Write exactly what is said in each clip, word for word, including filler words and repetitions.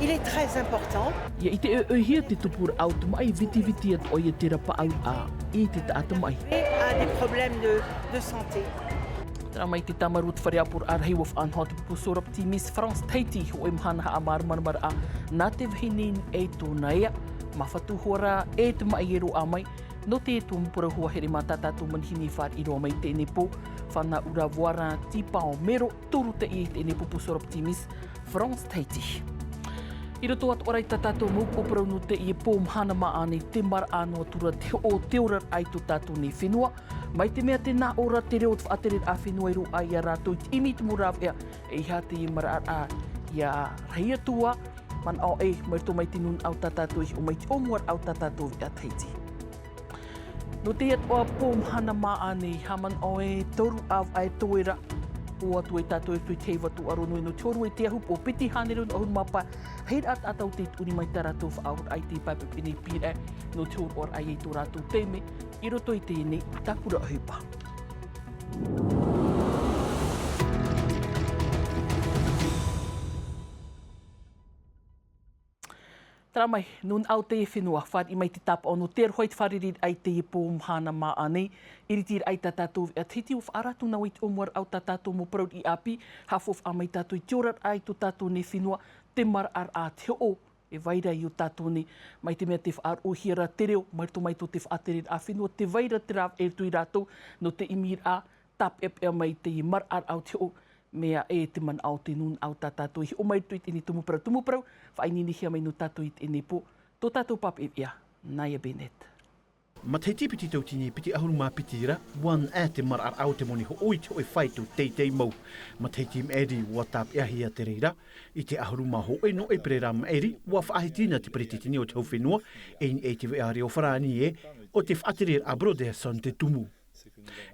Il est très important. Ia ʻite ʻoihia te tupuraʻa o te maʻi, vitiviti atoʻa ia te rāpaʻauraʻa i te taʻata maʻi. Et à des problèmes de, de santé. Terā mai te tāmarū o te fare ʻāpoʻoraʻa rahi ua faʻanaho te pupu Sorab Timis France Tahiti, hōʻē mahana haʻamāramarama nā te vahine i tōna ea. Māfatu hoʻi rā e te maʻi e roaʻa mai. Nō te tumu parau hoa here mā tā tātou manihini e fāriʻi roa mai i teie nei pō, Fana Ura Voara Tipao Mero, toru teie i teie nei pupu Sorab Timis France Tahiti. I roto atoʻa rā i tā tātou mau pō parau nō teie pō, mahana māʻa nei, te maraʻa noa atu ra te hoʻo, te oraraʻa i tō tātou nei fenua. Mai te mea tē nā ʻō ra te reo o te faʻatereraʻa fenua i roaʻa ia rātou i te ʻimi i te mau rāveʻa, ʻeiaha te maraʻaraʻa ia rahi atu ā, manaʻo ē, mai roto mai te nūnaʻa o tā tātou i hiʻo mai, te ʻōmuaraʻa o tā tātou veʻa Tahiti. Nō teie atoʻa pō, mahana māʻa nei, haʻamanaʻo ē, toru ʻāvaʻe toe ra, ʻō atu ai tātou e roto i te heiva tūʻaro nui nō te hōrua i te ahu pō, piti hānere ono ʻahuru mā pae, rahiraʻa taʻata tei tuʻu mai tā rātou faʻaʻohiparaʻa i te pae pīhaʻi nei, pīraʻe nō te hōroʻaraʻa i tō rātou taime i roto i teie nei tāpura ʻohipa. Terā mai, nūnaʻa o teie fenua, fāriʻi mai te tāpaʻo nō te aroha i te fārereiraʻa i teie pō, mahana māʻa nei, iritiraʻa i tā tātou veʻa Tahiti, ʻua faʻaara atu nā vau i te ʻōmuaraʻa o tā tātou mau parau riʻi ʻāpī, haʻafaufaʻa mai tātou i te oraraʻa i tō tātou nei fenua, te maraʻaraʻa, te hoʻo e vai ra i ō tātou nei, mai te mea tē faʻaroʻohia ra te reo, mai roto mai tō te faʻatereraʻa fenua, tē vai ra te rāveʻa i roto ia rātou, nō te ʻimiraʻa, tāpeʻapeʻa mai i teie maraʻaraʻa o te hoʻo, mea ʻē te manaʻo o te nūnaʻa o tā tātou i hiʻo mai i roto i teie nei tumu parau, tumu parau, faʻaineinehia mai nō tātou i teie nei pō, tō tātou pāpaʻi veʻa, Naya Bennett. Matahiti piti tauatini piti ʻahuru mā piti ra, ʻua naʻe te maraʻaraʻa o te moni hoʻo i te hōʻē faito teitei mau. Matahiti maʻiri ʻua tāpeʻahia te reira, i te ʻahuru mā hōʻē nō ʻēperēra maʻiri, ʻua faʻahiti na te peretiteni o te hau fenua, e i niʻa i te veʻa reo Farāni ē, ʻo te faʻatereraʻa Brotherson te tumu.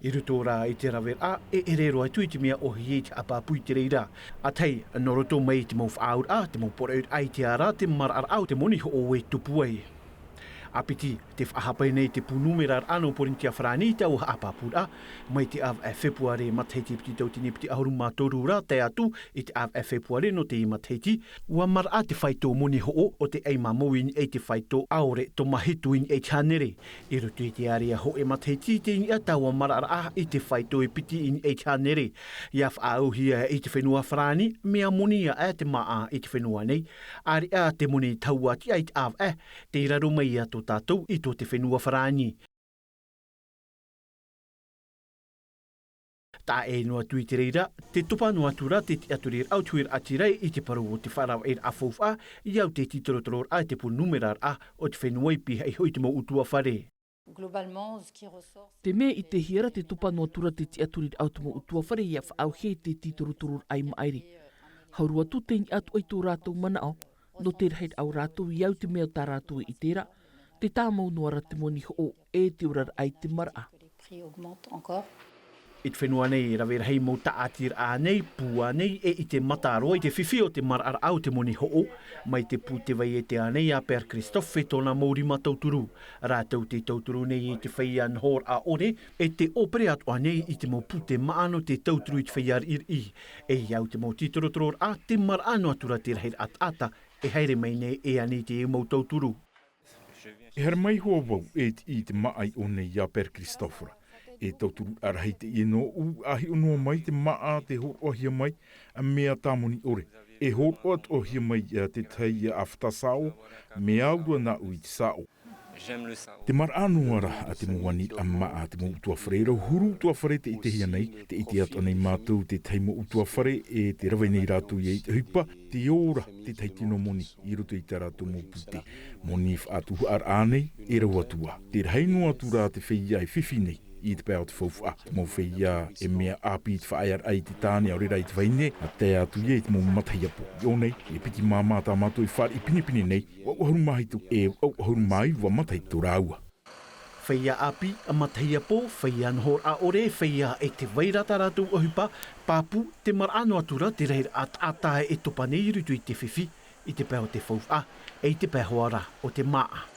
I roto rā i te raveraʻa, e ʻere roa atu i te mea ʻōhie i te haʻapāpū i te reira. ʻA tahi, nō roto mai i te mau faʻaauraʻa, te mau poroʻi raʻa i te ara, te maraʻaraʻa o te moni hoʻo e tupu ai. ʻA piti, tē faʻahapa nei te pū nūmera raʻa nō Pōrīnetia Farāni i taua haʻapāpūraʻa, mai te ʻāvaʻe Fepuare matahiti piti tauatini piti ʻahuru mā toru ra tae atu i te ʻāvaʻe Fepuare nō teie matahiti, ʻua maraʻa te faito moni hoʻo o te ʻaimamau i niʻa i te faito ʻaore tōmahitu i niʻa i te hānere. I roto i te area hōʻē matahiti tei niʻa taua maraʻaraʻa i te faito e piti i niʻa i te hānere. ʻIa faʻaauhia i te fenua Farāni, mea moni aʻe te māʻa i te fenua nei, ʻāreʻa te moni tauatiʻa i te ʻāvaʻe, tei raro mai ia tō tātou i tō te fenua Farāni. Taʻa ʻē noa atu i te reira, tē topa noa atu ra te tiʻaturiraʻa o te huiraʻatira i te parau o te faʻaravaʻiraʻa faufaʻa, i au te tītorotororaʻa i te pū nūmeraraʻa o te fenua i pīhaʻi iho i te mau ʻutuāfare. Globalement, ce qui ressort, c'est Te mea i ʻitehia ra, tē topa noa atu ra te tiʻaturiraʻa o te mau ʻutuāfare ʻia faʻaauhia i te tītorotororaʻa i maʻiri. Hau roa atu tei niʻa atoʻa i tō rātou manaʻo, nō te rahiraʻa o rātou i au te mea o tā rātou e ʻite ra, tē tāmau noa ra te moni hoʻo e te oraraʻa i te maraʻa. Que les prix augmentent encore. I te fenua nei, rave rahi mau tāʻatiraʻa nei, pū ānei, e ʻite mata roa i te fifi o te maraʻaraʻa o te moni hoʻo, mai te pū tē vai ʻē ānei a Père Christophe e tōna mau rima tauturu. Rātou tē tauturu nei i te feiā nohoraʻa ʻore, e tē ʻōpere atoʻa nei i te mau pū tē māʻa nō te tauturu i te feiā riʻiriʻi. E i au te mau tītorotororaʻa, tē maraʻa noa atu ra te rahiraʻa taʻata, e haere mai nei e ani i te mau tauturu. E haere mai hoʻi vau e tiʻi i te māʻa i ʻō nei a Père Christophe ra. E tauturu rahi teie nōʻu, ʻa hiʻo noa mai te māʻa tē hōroʻahia mai, ʻa mea tāmoni ʻore. E hōroʻa atoʻahia mai ia te tahi ʻāfata saʻo, mea au roa nāʻu i te saʻo. Te maraʻa noa ra a te mau ani ʻa māʻa, te mau ʻutuāfare, rau huru ʻutuāfare tē ʻitehia nei, tē ʻite atoʻa nei mātou te tahi mau ʻutuāfare e tē rave nei rātou ia i te ʻohipa, tē ora te tahi tino moni i roto i tā rātou mau pū tē. Moni faʻatuhaʻaraʻa nei, e rau atu ā. Tē rahi noa atu rā te feiā e fifi nei i te pae o te faufaʻa. Te mau feiā e mea ʻāpī i te faʻaearaʻa i te tāne, ʻaore rā i te vahine, ʻa tae atu ia i te mau matahiapo. I ʻō nei, e piti māmā tā mātou e fāriʻi pinepine nei, vaʻu ʻahuru mā hitu, e vaʻu ʻahuru mā iva matahiti tō rāua. Feiā ʻāpī, matahiapo, feiā nohoraʻa ʻore, feiā e tē vai ra tā rātou ʻohipa, pāpū, tē maraʻa noa atu ra te rahiraʻa taʻata e topa nei i roto i te fifi, i te pae o te faufaʻa, e i te pae hoʻi ra o te māʻa.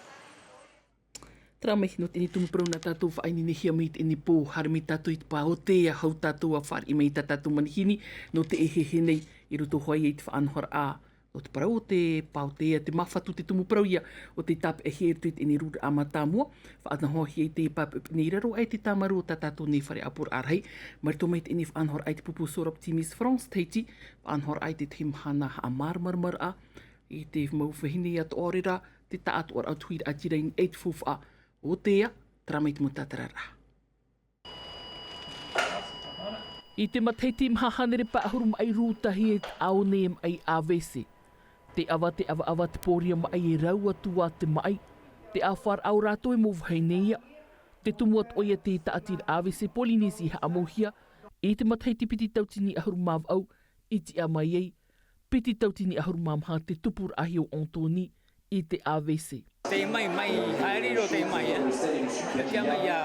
Terā mai nō teie tumu parau nā tātou faʻaineinehia mai i teie pō, haere mai tātou i te pae o te ahau tātou ʻa fāriʻi mai i tā tātou manihini, nō te ʻēhēhē nei, i roto hoʻi i te faʻanahoraʻa ʻO te parau o te pāotea, te māfatu, te tumu parau ia o te tāpeʻahia i roto i teie nei rūraʻa mātāmua. Faʻanahohia i te pāpeʻapeʻa nei i raro aʻe i te tāmarū o tā tātou nei fare ʻāpoʻoraʻa rahi. Mai roto mai i teie nei faʻanahoraʻa i te pupu Sohrab Team Miss France Tahiti, faʻanahoraʻa i te tahi mahana haʻamāramaramaraʻa i te mau vahine atoʻa, ʻaore rā te taʻatoʻaraʻa o te huiraʻatira i niʻa i te faufaʻa o te ea, terā mai te mau tātararaʻa. I te matahiti maha hānere pae ʻahuru mā ʻahuru rūtahi e te ao nei e maʻi A V C. Te ʻava, te ʻavaʻava, te pōria maʻi, e rau atu ā te maʻi. Te ʻāfaraʻa o rātou e mau vahine ia. Te tumu atoʻa ia te taʻatiraʻa A V C Polynésie i haʻamauhia i te matahiti piti tauatini ʻahuru mā vaʻu, i tiʻa mai ai piti tauatini ʻahuru mā maha te tupuraʻahia o Anthony i te A V C. Te maʻi, maʻi, haere roa te maʻi, e. Te tiʻa mai ia.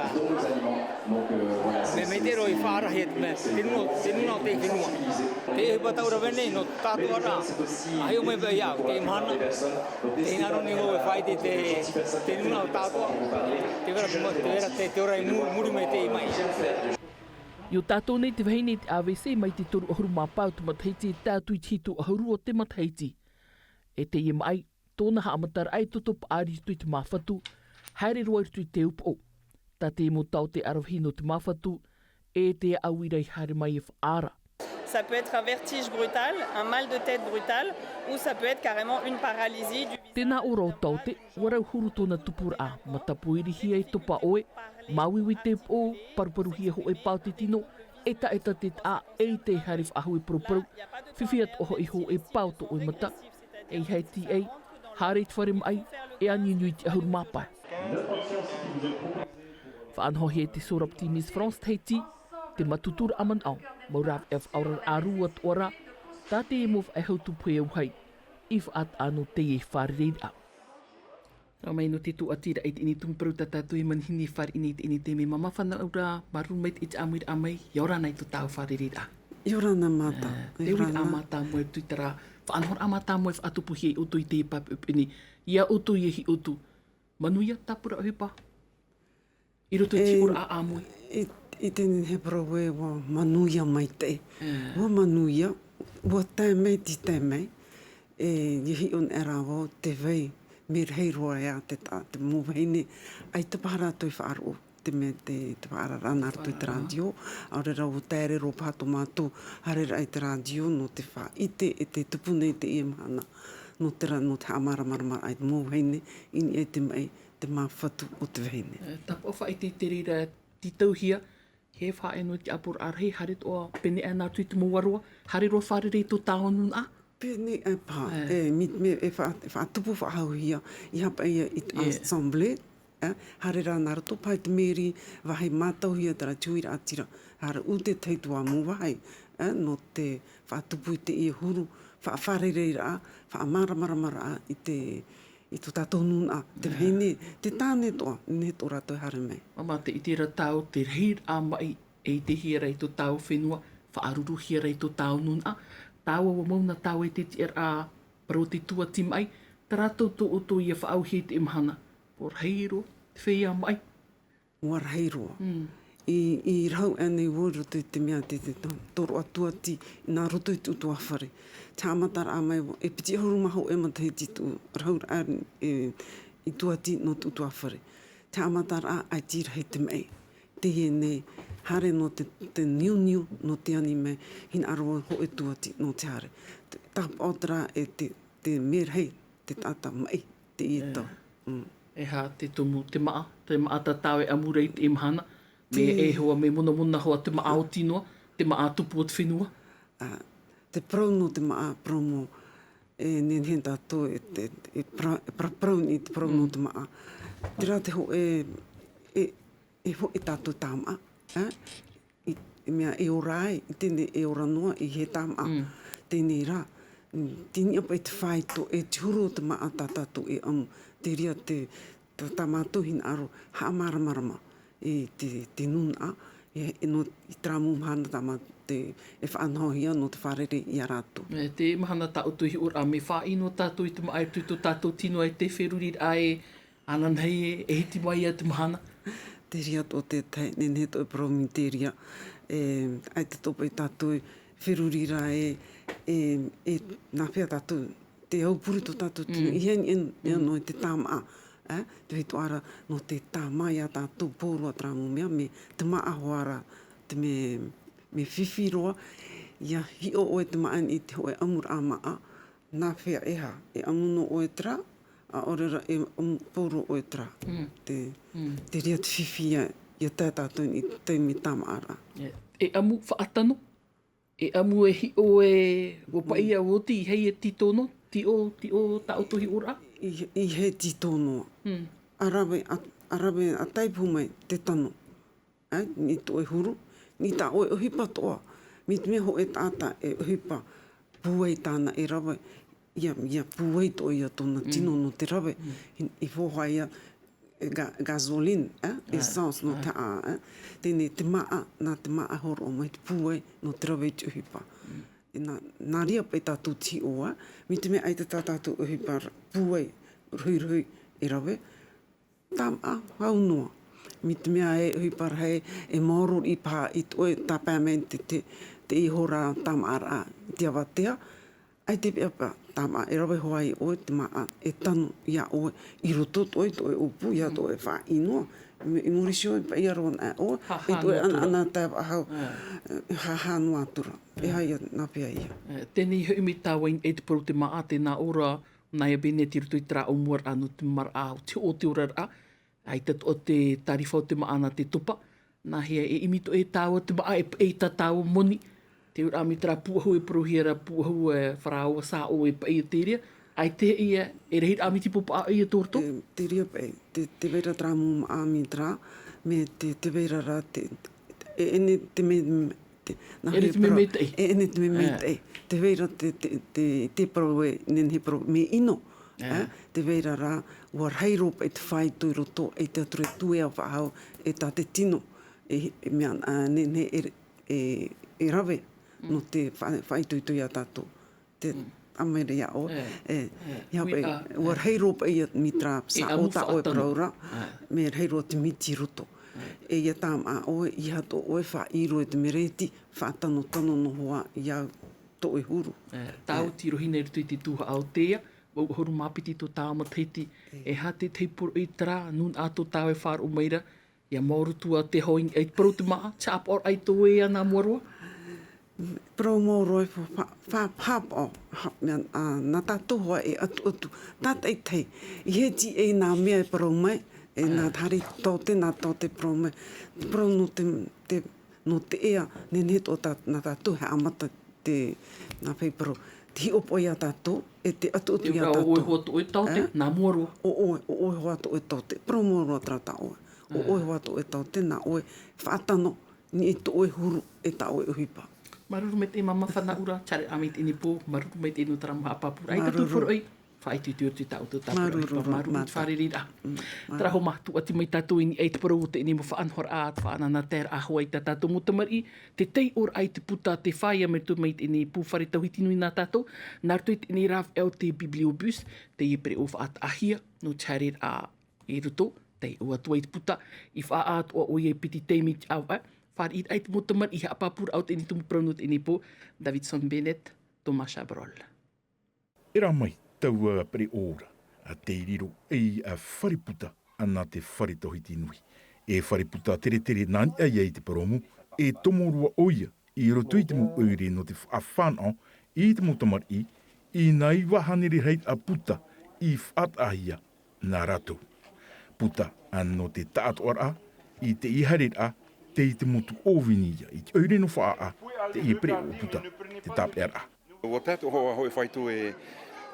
Mea maitaʻi roa i faʻarahi te mea, te nūnaʻa, te nūnaʻa o te fenua. Te ʻohipa tau rave nei, nō tātou ra. ʻAhio mai paʻi au, te mahana. Tē hinaʻaro nei vau e faʻaʻite te, te nūnaʻa o tātou. Tē vai ra te, tē vai ra te, te ora i mu-, muri mai te maʻi. I ō tātou nei te vahine i te A V C mai te toru ʻahuru mā pae o te matahiti e tae atu i te hitu ʻahuru o te matahiti. E teie maʻi, tōna haʻamataraʻa e toto paʻari i roto i te māfatu, haere roa i roto i te upoʻo. Tā te mau taote aravihi nō te māfatu, e te auira i haere mai e faʻaara. Ça peut être un vertige brutal, un mal de tête brutal, ou ça peut être carrément une paralysie du visage. Tēnā ʻō rā o taote, ʻua rau huru tōna tupuraʻa, mata pōirihia e topa ʻoe, māuiui te upoʻo, paruparuhia hōʻē pā o te tino, ʻetaʻeta te taʻa, ʻeita e haere faʻahou e paruparu, fifi atoʻa hoʻi hōʻē pā o tō ʻoe mata, ʻeiaha e tīaʻi, haere i te fare maʻi, e āniuniu i te ʻahuru mā pae. Faʻanahohia e te Sohrab Team Miss France Tahiti te mātāmua tūtūraʻa manaʻo, mau rāveʻa faʻaoraraʻa rū atoʻa rā, tā te mau faʻehau tupu e auahi i faʻataʻa nō teie fārereiraʻa. Terā mai nō te tūʻatiraʻa i teie nei tumu parau tā tātou e manihini e fāriʻi nei i teie nei taime. Māmā, fānauraʻa, māuruuru maitaʻi i te ʻāmuiraʻa mai, ʻia ora na i tō tāua fārereiraʻa. ʻIa ora na Mata. E, te uiraʻa mātāmua e tū i terā faʻanahoraʻa mātāmua e faʻatupuhia iā ʻoutou i teie pāpeʻapeʻa nei, iā ʻoutou ia Hiʻotu. Manuia tāpura ʻohipa i roto i te hiʻoraʻa ʻāmui. I, i teie nei parau ē, ʻua manuia maitaʻi. E. ʻUa manuia, ʻua tae mai, tē tae mai. E, ʻia hiʻo nei rā vau, tē vai mea rahi roa ïa te ta-, te mau vahine, ʻaita paha rātou i faʻaroʻo, te mea te, te faʻaararaʻa nā roto i te rātio, ʻaore rā ʻua taere roa paha tō mātou haereraʻa i te rātio, nō te faʻaʻite e tē tupu nei i teie mahana, nō terā, nō te haʻamāramaramaraʻa i te mau vahine, i niʻa i te maʻi, te māfatu o te vahine. E, tāpaʻo faʻaʻite i te reira tītauhia, e faʻaʻite nō te ʻāpoʻoraʻa rahi, haere atoʻa, pēnei aʻe nā atu i te mau ʻāroʻa, haere roa fārerei i tō tāua nūnaʻa. Pēnei aʻe paha, e, mea, mea, e fa-, e faʻatupu faʻahouhia, ʻeiaha paʻi i te assemblée, e, haere rā nā roto paha i te mairie, vāhi mātauhia terā te huiraʻatira, haere ʻū te tahi atu ā mau vāhi, e, nō te faʻatupu i teie huru, faʻa-, fārereiraʻa, faʻamāramaramaraʻa i te, i tō tātou nūnaʻa, te vahine, te tāne atoʻa, nehenehe atoʻa rātou e haere mai. Māmā, tē ʻite ra tāua te rahiraʻa maʻi e ʻitehia ra i tō tāua fenua, faʻaruruhia ra i tō tāua nūnaʻa, tāua ʻua mau nā tāua e te tiʻaraʻa, parau o te tūʻati maʻi, tā rātou tō ʻoutou ia faʻaauhia i teie mahana, ʻua rahi roa te feiā maʻi. ʻUa rahi roa. Mm. I, i rahu aʻenei vau i roto i te mea te, te to-, tōroʻa tūʻati nā roto i te ʻutuāfare. Te haʻamataraʻa mai, e piti ʻahuru mā hōʻē matahiti tō rahuraʻa, e, i tūʻati nō te ʻutuāfare. Te haʻamataraʻa, ʻaita i rahi te maʻi. Teie nei, haere nō te, te niuniu, nō te ani mai, hinaʻaro hōʻē tūʻati nō te haere. Te, tāpaʻo terā e te, te mea rahi, te taʻata maʻi, teie tau. Mm. E aha te tumu, te māʻa, te māʻa tātau e ʻamu ra i teie mahana, mea e hoa, mea monamona hoa te māʻa oti noa, te māʻa tupu o te fenua? Ā, te parau nō te māʻa, parau mau, e nehenehe tātou e te, e pra-, e pra-, parau i te parau nō te māʻa. Terā te hōʻē, e, e hōʻē tātou tāmāʻa, ā? I, i mea e ora ai, i teie nei e ora noa, ʻeiaha tāmāʻa. Mm. Teie nei rā, mm, te niʻa paʻi te fāito, e te huru o te māʻa tā tātou e ʻamu. Te reira te, tā, tā mātou hinaʻaro, haʻamāramarama i te, te nūnaʻa, e, e nō, i terā mau mahana tā mā-, te, e faʻanahohia nō te fārerei ia rātou. E, te mahana tā ʻoutou i hiʻo ra, mea faʻaʻī noa tātou i te māʻa i roto i tō tātou tino e te feruriraʻa e, Ananahi e, e hiti mai ia te mahana. Te reira atoʻa te tahi, nehenehe atoʻa e parau mai te reira, e, ʻaita atoʻa paʻi tātou e feruri ra e, e, e, nā hea tātou te aupuru tō tātou tino, i hea i ʻia noa i te tāmaʻa, e, te vaitu ara, nō te tāmaʻa ia tātou pauroa terā mau mea, me te māʻa hoʻi ra, te me, me fifi roa, ia hiʻo ʻoe te māʻa i te hōʻē ʻamuraʻa māʻa, nā hea e aha, e ʻamu noa ʻoe terā, ʻaore ra e ʻamu pauroa ʻoe terā. Te, te reira te fifi ia, ia tae tātou i te taime tāmaʻa ra. E, e ʻamu faʻatano? E ʻamu e hiʻo e, ʻua paʻi ʻia oti, i hea e tītōno, tīʻo, tīʻo tā ʻoutou hiʻoraʻa? I, i hea e tītōno. A rave, a, a rave, a taipu mai te tano. E, nī tō ʻoe huru, nī tā ʻoe ʻohipa atoʻa. Mai te mea hōʻē taʻata e ʻohipa pūai tāna e rave, ia, ia pūai atoʻa ia tōna tino nō te rave. I, i fōhai ia, e ga-, gasoline, e, essence nō te haʻa, e. Teie nei te māʻa, nā te māʻa hōroʻa mai te pūai nō te rave i te ʻohipa. E nā, nā reira paʻi tātou tē hiʻo, e. Mai te mea ʻaita tā tātou ʻohipa ra-, pūai, rohirohi e rave, tāmaʻa hau noa. Mai te mea e ʻohipa rahi, e maoro riʻi paha i tō ʻoe tāpae mai te, te, te ihora tāmaʻaraʻa i te avatea, ʻaita e paʻi tāmaʻa e rave hoʻi ʻoe te māʻa e tano ia ʻoe i roto tō ʻoe, tō ʻoe ʻōpū, ia tō ʻoe faʻaʻino. I, i muri iho e paʻi ia roa anaʻe ʻoe, e tō ʻoe anaʻe, anaʻe tae faʻahou, e, haʻahaʻa noa atu ra. E aha ia nā hea ia. E, teie hoʻi mai tāua i, e te parau te māʻa, tē nā ʻō ra, nā ia Bennett i roto i terā ʻōmuaraʻa nō te maraʻa, o te, o te oraraʻa, ʻaita atoʻa te tārifa o te māʻa nā te topa, nā hea e ʻimi atoʻa e tāua te māʻa e, e tā tāua moni, te auraʻa mai terā pūʻohu e parauhia ra pūʻohu, e, farāoa sāʻo e paʻi o te reira, ʻaita e, e rahiraʻa mai te pōpaʻa ia tō roto? E, te reira paʻi, te, tē vai ra terā mau māʻa mai terā, mai te, tē vai ra rā te, e, e nehenehe te me-, te, nā hea e parau, e nehenehe te me-, e nehenehe te me-, maitaʻi. Tē vai ra te, te, te, te parau e nehenehe parau mea ʻino. E, tē vai ra rā, ʻua rahi roa paʻi te faito i roto, ʻaita atu ra e tuea faʻahou, e tā te tino, e, e mea, a, nehenehe e, e, e rave, nō te fa-, faʻaitoito ia tātou. Te, ʻa mai ra ia ʻoe, e, ia paʻi, ʻua rahi roa paʻi ia mai terā sāʻo tā ʻoe parau ra, mea rahi roa te miti i roto. E ia tāmaʻa ʻoe, ʻeiaha tō ʻoe faʻaʻiro e te mereti, faʻatanotano noa hoʻi ia tō ʻoe huru. E, tāʻu tei rohi nei i roto i te tuhaʻa o teie, vaʻu ʻahuru mā piti tō tāua matahiti, e aha te tahi poroʻi terā, nūnaʻa tō tāua e faʻaroʻo mai ra, ʻia maoro atu ā te hau i, e parau te māʻa, te haʻapaʻoraʻa i tō ʻoe anaʻe mua roa? Parau mau roa e fa-, fa-, fa-, haʻapaʻo, ha-, mea, a, nā tātou hoʻi e ʻatuʻatu, tātaʻitahi, i hea e tīaʻi nā mea e parau mai, e nā haere taote, nā taote parau mai, parau nō te, te, nō te ea, nehenehe atoʻa tā, nā tātou e haʻamata te, nā hea e parau, te hiʻopoʻa ia tātou, e te ʻatuʻatu ia tātou. Te ʻoe hoʻi tō ʻoe taote, nā mua roa. ʻO ʻoe, ʻo ʻoe hoʻi tō ʻoe taote, parau mau roa terā tā ʻoe. ʻO ʻoe hoʻi tō ʻoe taote, nā ʻoe faʻatano, nī tō ʻoe huru, e tā ʻoe ʻohipa. Māuruuru maitaʻi māmā Fanaʻura, te haereraʻa mai i teie nei pō, māuruuru maitaʻi nō terā mau haʻapāpūraʻa. ʻAita tū poroʻi. Faʻaitoito i roto i tā ʻoutou tāpura ʻohipa, māuruuru i te fārereiraʻa. Terā hoʻi mā, tuʻati mai tātou i niʻa i te parau o teie nei mau faʻanahoraʻa, te faʻanahoraʻa hoʻi i tā tātou mau tamariʻi, te taiʻoraʻa i te puta, tē fāʻiʻa mai roto mai i teie nei pū fare tauhiti nui nā tātou, nā roto i teie nei rāveʻa o te bibliobus, teie pereʻoʻo faʻataʻahia, nō te haereraʻa i roto, taiʻo atu ai te puta, i faʻaʻā atoʻa ʻoia i piti taime i te ʻāvaʻe, fāriʻiraʻa i te mau tamariʻi i haʻapāpūraʻa o teie nei tumu parau nō teie nei pō, Davidson Bennett, Thomas Chabrol. E rā mai taua pereʻoʻo ra, a tei riro ei a fare puta, a nā te fare tauhiti nui. E fare puta teretere nā niʻa ia i te purōmu, e tomo roa ʻoia, i roto i te mau ʻoire nō te faʻafānaʻo, i te mau tamariʻi, i nā iva hānere rahi a puta, i faʻataʻahia, nā rātou. Puta, a nō te taʻatoʻaraʻa, i te haereraʻa, tei te motu ʻōvini ia, i te ʻoire nō Faʻaʻā, teie pereʻoʻo puta, te tāpeʻaraʻa. ʻUa tae atu hoʻi, hoʻi faito e,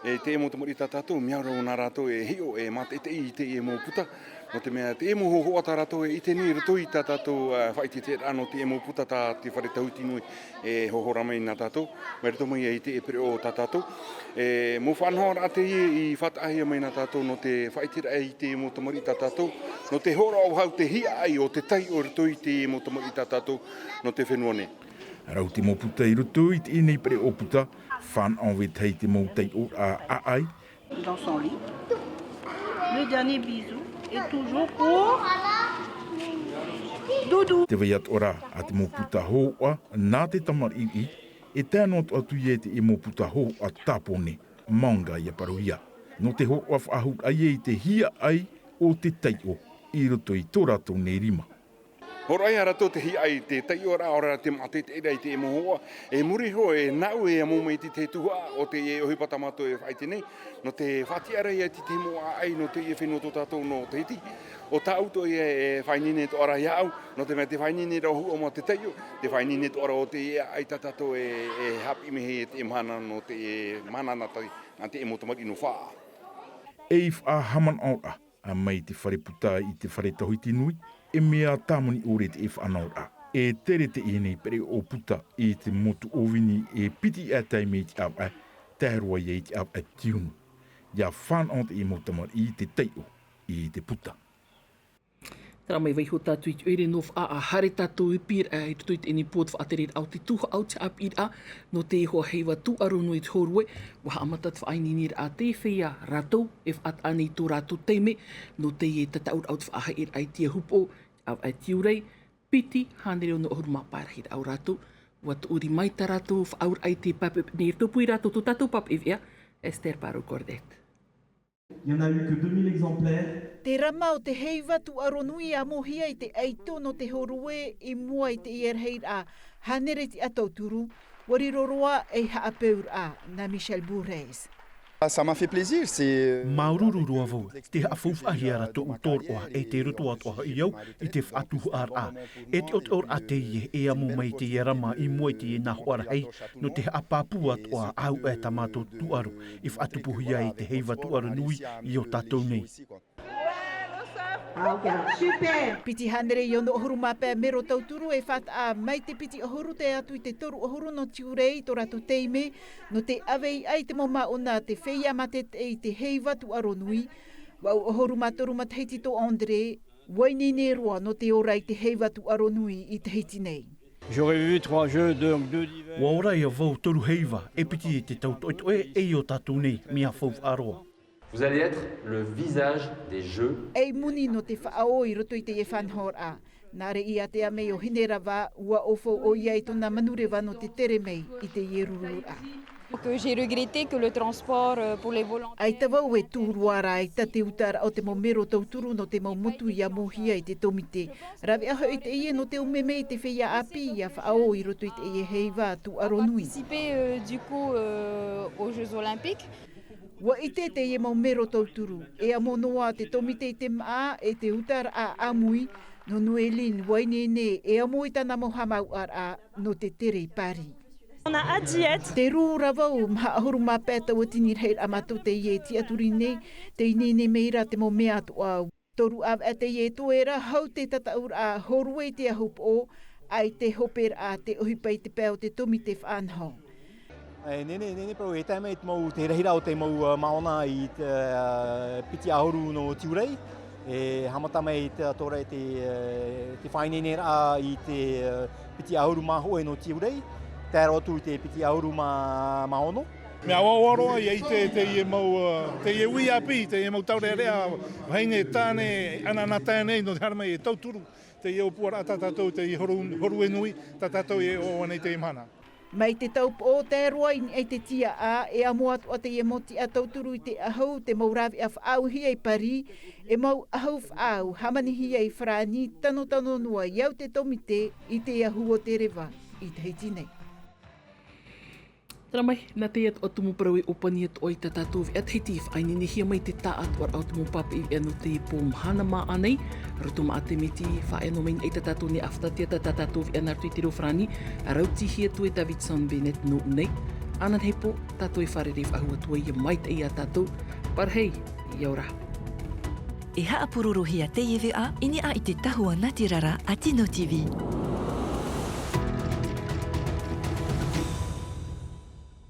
e teie mau tamariʻi tā tātou, mea rau nā rātou e hiʻo, e mātaʻitaʻi i teie mau puta. Nō te mea, teie mau hōhoʻa tā rātou e ʻite nei i roto i tā tātou, ā, faʻaʻiteʻiteraʻa nō teie mau puta tā te fare tauhiti nui e hōhora mai nā tātou, mai roto mai i te pereʻoʻo tā tātou. E, mau faʻanahoraʻa teie i faʻataʻahia mai nā tātou nō te faʻaʻiteraʻa i teie mau tamariʻi tā tātou, nō te hōroʻa vau te hiaʻai o te taiʻo i roto i teie mau tamariʻi tā tātou nō te fenua nei. Rau te mau puta i roto i teie nei pereʻoʻo puta, fānaʻo vetahi te mau taiʻoraʻa ʻāʻai. Dans son lit. Le dernier bisou est toujours pour Doudou. Te vai atoʻa ra a te mau puta hōhoʻa, nā te tamariʻi, e tae noa atu ia i teie mau puta hōhoʻa tāpōnē. Maunga ia Paruhia, nō te hōroʻa faʻahou ai i te hiaʻai o te taiʻo i roto i tō rātou nei rima. Hōroʻa ia rātou te hiaʻai i te taiʻoraʻa, ʻaore rā te mātaʻitaʻiraʻa i te mau hoa. E muri iho, e nāʻu e amo mai i te tuhaʻa o teie ʻohipa tā mātou e faʻaʻite nei, nō te faʻatiʻaraʻa ia i te mau ʻāʻai nō teie fenua tō tātou nō Tahiti. ʻO tāʻu atoʻa ia e faʻaineine atoʻa ra iāʻu, nō te mea te faʻaineine ra ʻo Huʻa mā te taiʻo, te faʻaineine atoʻa ra o teie ʻāʻai tā tātou e, e haʻapiʻi mai i teie mahana nō teie mahana nā te, nā teie mau tamariʻi nō Faʻaʻā. Ei faʻahaʻamanaʻoraʻa, ā, mai te fare puta i te fare tauhiti nui, e mea tāmoni ʻore teie faʻanahoraʻa. E tere teie nei pereʻoʻo puta i te motu ʻōvini e piti ʻātae mai i te ʻāvaʻe, tae roa ia i te ʻāvaʻe tiunu. ʻIa fānaʻo teie mau tamariʻi i te taiʻo i te puta. Terā mai, vaiiho tātou i te ʻoire nō Faʻaʻā, haere tātou i pīraʻa i roto i teie nei pō te faʻatereraʻa o te tuhaʻa o te haʻapiʻiraʻa nō te iho heiva tūʻaro nui i te hōrue. ʻUa haʻamata te faʻaineineraʻa tei feiā rātou e faʻataʻa nei i tō rātou taime nō teie tataʻuraʻa o te faʻahaʻiraʻa i te ahupoʻo, ʻāvaʻe Tiurai, piti hānere ono ʻahuru mā pae rahiraʻa o rātou. ʻUa tuʻu riʻi mai tā rātou faʻaauraʻa i te pae peʻepeʻe nei, e tupu ia rātou tō tātou pāpaʻi veʻa, Esther Parot-Gordette. Il y en a eu que deux mille exemplaires. Te rama o te heiva tūʻaro nui i ʻamohia i te ʻaito nō te hōrue i mua i teie rahiraʻa hānere tiʻa tauturu, ʻua riro roa ei haʻapeuraʻa nā Michel Bourrez. Ah, ça m'a fait plaisir, c'est, euh, māuruuru roa vau, te haʻafaufaʻahia ra tōʻu tōroʻa e te roto atoʻa hoʻi au i te faʻatuhaʻaraʻa. E teʻoteʻoraʻa teie e amo mai i teie rama i mua i teie nā hoʻi rahi, nō te haʻapāpū atoʻa ʻāuʻa tā mātou tūʻaro i faʻatupuhia i te heiva tūʻaro nui i ō tātou nei. Ah, ok, super. Piti hānere e ono ʻahuru mā pae mero tauturu e faʻataʻa mai te piti ʻahuru tae atu i te toru ʻahuru nō Tiurai i tō rātou taime, nō te ʻave i ʻai te mau māʻona te feiā mātaʻitaʻi i te heiva tūʻaro nui. Vaʻu ʻahuru mā toru matahiti tō André, ʻua ineine roa nō te ora i te heiva tūʻaro nui i Tahiti nei. J'aurais vu trois jeux, deux, deux divers. ʻUa ora ia vau toru heiva, e piti e te tau toʻetoʻe, e i ō tātou nei, mea faufaʻa roa. Vous allez être le visage des jeux. Ei moni nō te faʻaō i roto i teie faʻanahoraʻa. Nā reira i ātea mai ʻo Hinerava, ʻua ʻōfau ʻoia i tōna manureva nō te tere mai i teie rururaʻa. Donc, euh, j'ai regretté que le transport, euh, pour les volontaires. ʻAita vau e tū roa ra, ʻaita te utaraʻa o te mau mero tauturu nō te mau motu i ʻamohia i te tōmite. Rāveʻa hoʻi teie nō te ʻume mai i te feiā ʻāpī ʻia faʻaō i roto i teie heiva tūʻaro nui. Participer, euh, du coup, euh, aux Jeux Olympiques. ʻUa ʻite teie mau mero tauturu, e amo noa te tōmite i te māʻa e te utaraʻa ʻāmui, nō Noéline ʻua ineine e amo i tāna mau haʻamāuʻaraʻa nō te tere i Paris. On a hâte d'y être. Te rū ra vau, maha ʻahuru mā pae tauatini rahiraʻa mātou teie e tiʻaturi nei, tē ineine mai ra te mau mea atoʻa. Toru ʻāvaʻe teie e toe ra, hau te tataʻuraʻa hōrue i te ahupoʻo, ʻaita e hoperaʻa te ʻohipa i te pae o te tōmite faʻanaho. E nehenehe, nehenehe parau e tae mai te mau, te rahiraʻa o te mau, ā, māʻona i te, ā, piti ʻahuru nō Tiurai, e haʻamata mai te, tō ra te, ā, te faʻaineineraʻa i te, ā, piti ʻahuru mā hōʻē nō Tiurai, tae roa atu i te piti ʻahuru mā, mā ono. Mea ʻoaʻoa roa ia ʻite teie mau, ā, teie uʻi ʻāpī, teie mau taureʻareʻa, vahine, tāne, ʻanaʻanatae nei, nō te haere mai e tauturu teie ʻōpuaraʻa tā tātou, teie hōrue, hōrue nui tā tātou e ʻoaʻoa nei teie mahana. Mai te taupoʻo tae roa i niʻa i te tiaʻa, e amo atoʻa teie mau tiʻa tauturu i te ʻahu, te mau rāveʻa faʻaauhia i Paris, e mau ʻahu faʻaau hāmanihia i Farāni, tanotano noa i au te tōmite i te ahu o te reva i Tahiti nei. Terā mai, nā teie atoʻa tumu parau e ʻōpani atoʻa i tā tātou veʻa Tahiti, faʻaineinehia mai te taʻatoʻaraʻa o te mau pāpaʻi veʻa nō teie pō mahana māʻa nei. Roto maʻa te miti, faʻaea noa mai nei tā tātou nei ʻāfatatia tā tātou veʻa nā roto i te reo Farāni, rautihia atu e Davidson Bennett nō ʻō nei. Ananahi pō, tātou e fārerei faʻahou atu ai, ʻia maitaʻi ia tātou. Parahei, ʻia ora. E haʻapurorohia teie veʻa i niʻa i te tahua natirara a Tino TV.